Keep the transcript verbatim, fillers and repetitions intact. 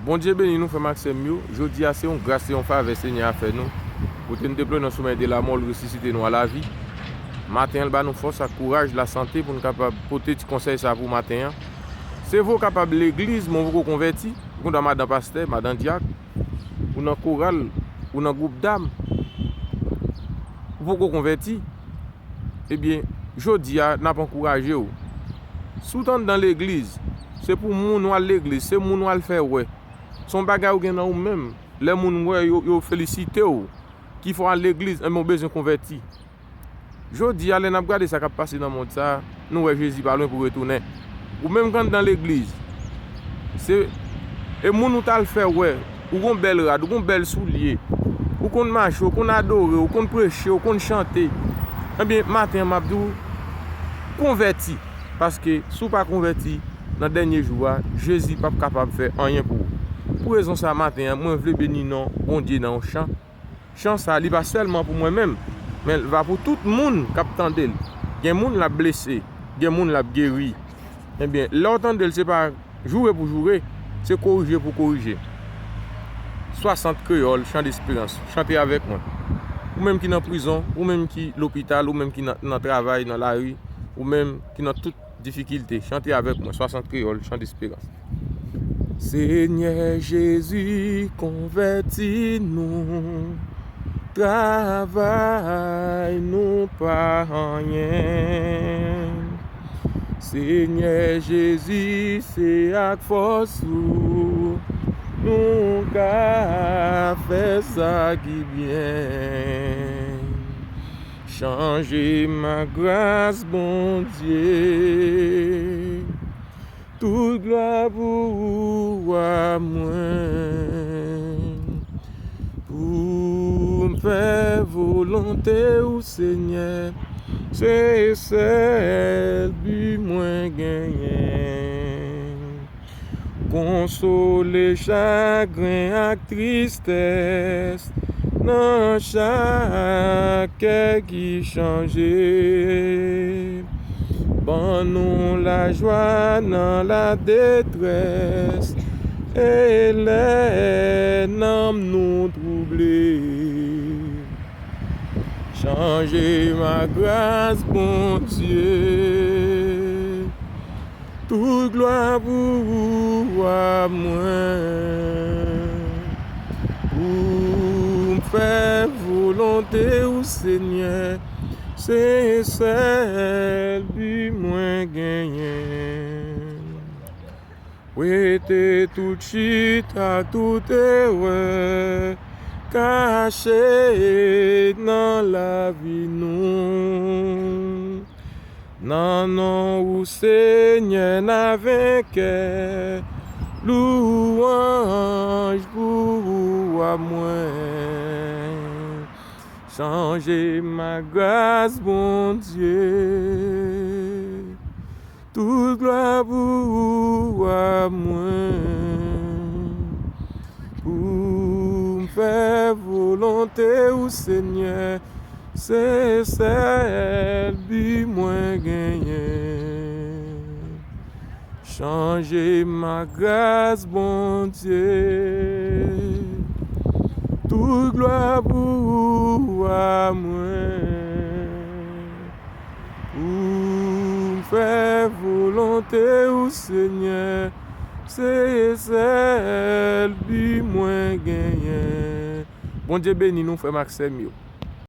Bondye beni nou, frè m ak sè m yo. Jodi a, se yon gras, se yon favè Senyè a fè nou. Kote n te plè nan somen de lamò, l resisite nou a lavi. Maten an, l ba nou fòs ak kouraj, lasante pou n kapab pote ti konsèy sa pou maten an. Se vre, w kapab legliz, men w poko konvèti. Ou konn madan pastè, madan dyak, ou nan koral, ou nan gwoup dam, ou poko konvèti. Ebyen, jodi a, n ap ankouraje w. Si w t anndan legliz, se pou moun w al legliz, se moun w al fè wè. Se yon bagay ou gen nan ou menm. Lè moun wè, yo, yo felisite w. Ki fè w al legliz, enben, w bezwen konvèti. Jodi a, lè n ap gade sa k ap pase nan mond sa a, nou wè Jezi pa lwen pou retounen. Ou menm k anndan legliz, se, e moun ou t al fè wè, ou gon bèl rad, ou gon bèl soulye, ou konn mache, ou konn adore, ou konn preche, ou konn chante. Ebyen, maten an, m ap di w, konvèti. Paske, si w pa konvèti, nan dènye jou a, Jezi p ap kapab fè anyen pou ou. Pou rezon sa a, maten an, mwen vle beni non Bondye nan yon chan. Chan sa, li pa sèlman pou mwen menm, men l va pou tout moun k ap tande l. Gen moun l ap blese, gen moun l ap geri. Ebyen, lè w tande l, se pa joure pou joure, se korije pou korije. Swasant Kreyòl, Chan Desperans, chante avèk mwen. Ou menm ki nan prizon, ou menm ki lopital, ou menm ki nan, nan travay, nan lari, ou menm ki nan tout difikilte, chante avèk mwen, Swasant Kreyòl, Chan Desperans. Senyè Jezi, konvèti nou, travay nou pa anyen. Senyè Jezi, se ak fòs ou nou ka fè sa ki byen. Chanje m ak gras, Bondye. Tout glwa pou ou, Wa mwen. Pou m fè volonte ou, Senyè, se sèl bi mwen genyen. Konsole chagren ak tristès nan chak kè ki chanje. Ban nou lajwa nan ladetrès e lè nanm nou twouble. Chanje m ak gras, Bondye. Tout glwa pou ou, Wa mwen. Pou m fè volonte ou, Senyè, se sèl bi mwen genyen. Wete tout chit ak tout erè kache nan lavi nou. Nan non ou, Senyè, n a venkè. Louwanj pou ou, Wa mwen. Chanje m ak gras, Bondye. Tout glwa pou ou, Wa mwen. Pou m fè volonte ou, Senyè, se sèl bi mwen genyen. Chanje m ak gras, Bondye. Tout glwa pou ou, Wa mwen. Pou m fè volonte ou, Senyè, se sèl bi mwen genyen. Bondye beni nou, frè m ak sè m yo.